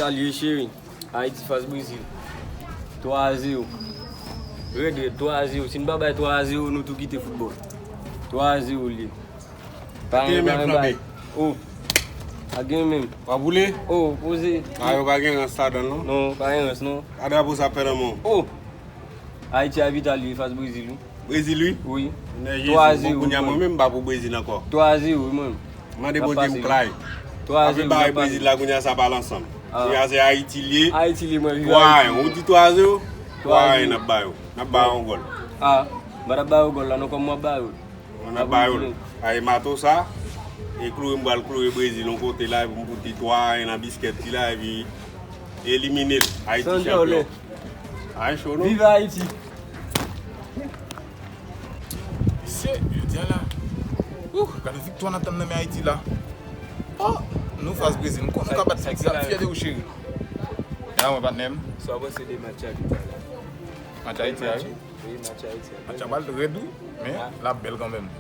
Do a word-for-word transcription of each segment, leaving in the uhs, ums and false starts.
Salye cheri. Ayiti fas Brezil. Twa a zewo. Rèd rèd, twa a zewo. Si n pa bay twa a zewo, nou tou kite foutbòl. Twa a zewo l ye. Pa gen menm flanbe. Oh. Pa gen menm. W ap boule? Oh, poze. A yo pa gen rans ladan l non. Non, pa gen rans non. A drapo sa ap fè nan men w. Oh. Ayiti a vital li fas Brezil wi. Brezil wi? Wi. Twa a zewo. Kounye a mwen menm m pa pou Brezil ankò. Twa a zewo wi mwen. Mande Bondye m klay. Twa a zewo. Apre bagay Brezil la kounye a sa pale ansanm. Kounye a se Ayiti l ye. Ayiti l ye mwen viv Ayiti. Twa a en. Ou di twa a zewo? Twa a en n ap ba yo. N ap ba yo yon gòl. Ah, m pa t ap ba yo gòl la non kòm w ap ba yo. Mwen ap ba yo l. Ay mato sa. E kloure m pral kloure Brezil yon kote la epi m fout li twa a en nan biskèt li la epi elimine l. Ayiti chanpyon. Ay cho non. Viv Ayiti. Mesye, jodi a la. Ouh, gade viktwa n ap tann nan men Ayiti la. Oh, nou fas Brezil. Nou konn nou ka bat Brezil. Fyè de ou cheri. Ya mwen patnè m. Sa w panse de match a tout a la? Match Ayiti a wi. Wi, match Ayiti a. Match a pral rèd wi, men l ap bèl kanmenm.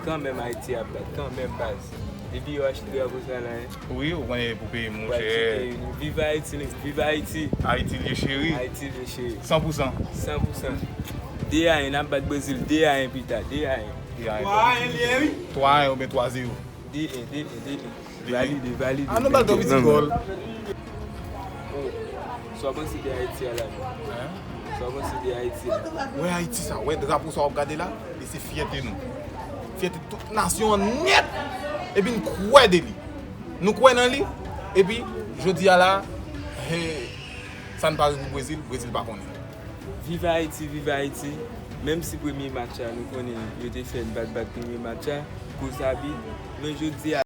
Kanmenm Ayiti ap bat, kanmenm baz. Depi yo achte drapo sa la, en. Wi, ou konnen pou peyi m monchè. Viv Ayiti, viv Ayiti. Ayiti l ye cheri. Ayiti l ye cheri. San pou san. San pou san. De a en, n ap bat Brezil de a en pita, de a en. Twa a en l ye wi. Twa a en oubyen twa zewo. De en, de en, de en. Valide, valide. An nou ba l de pitit gòl. Sa w panse de Ayiti a la menm? Sa w panse de Ayiti a? Wè Ayiti sa, wè drapo sa w ap gade la, li se fyète nou. Fyète tout nasyon an nèt. Epi n kwè de li. Nou kwè nan li. Epi jodi a la, he, sa n pare pou Brezil, Brezil pa konnen. Viv Ayiti, viv Ayiti. Menm si premye match la nou konnen yo te fè n bat bat premye match la, koz abi, men jodi a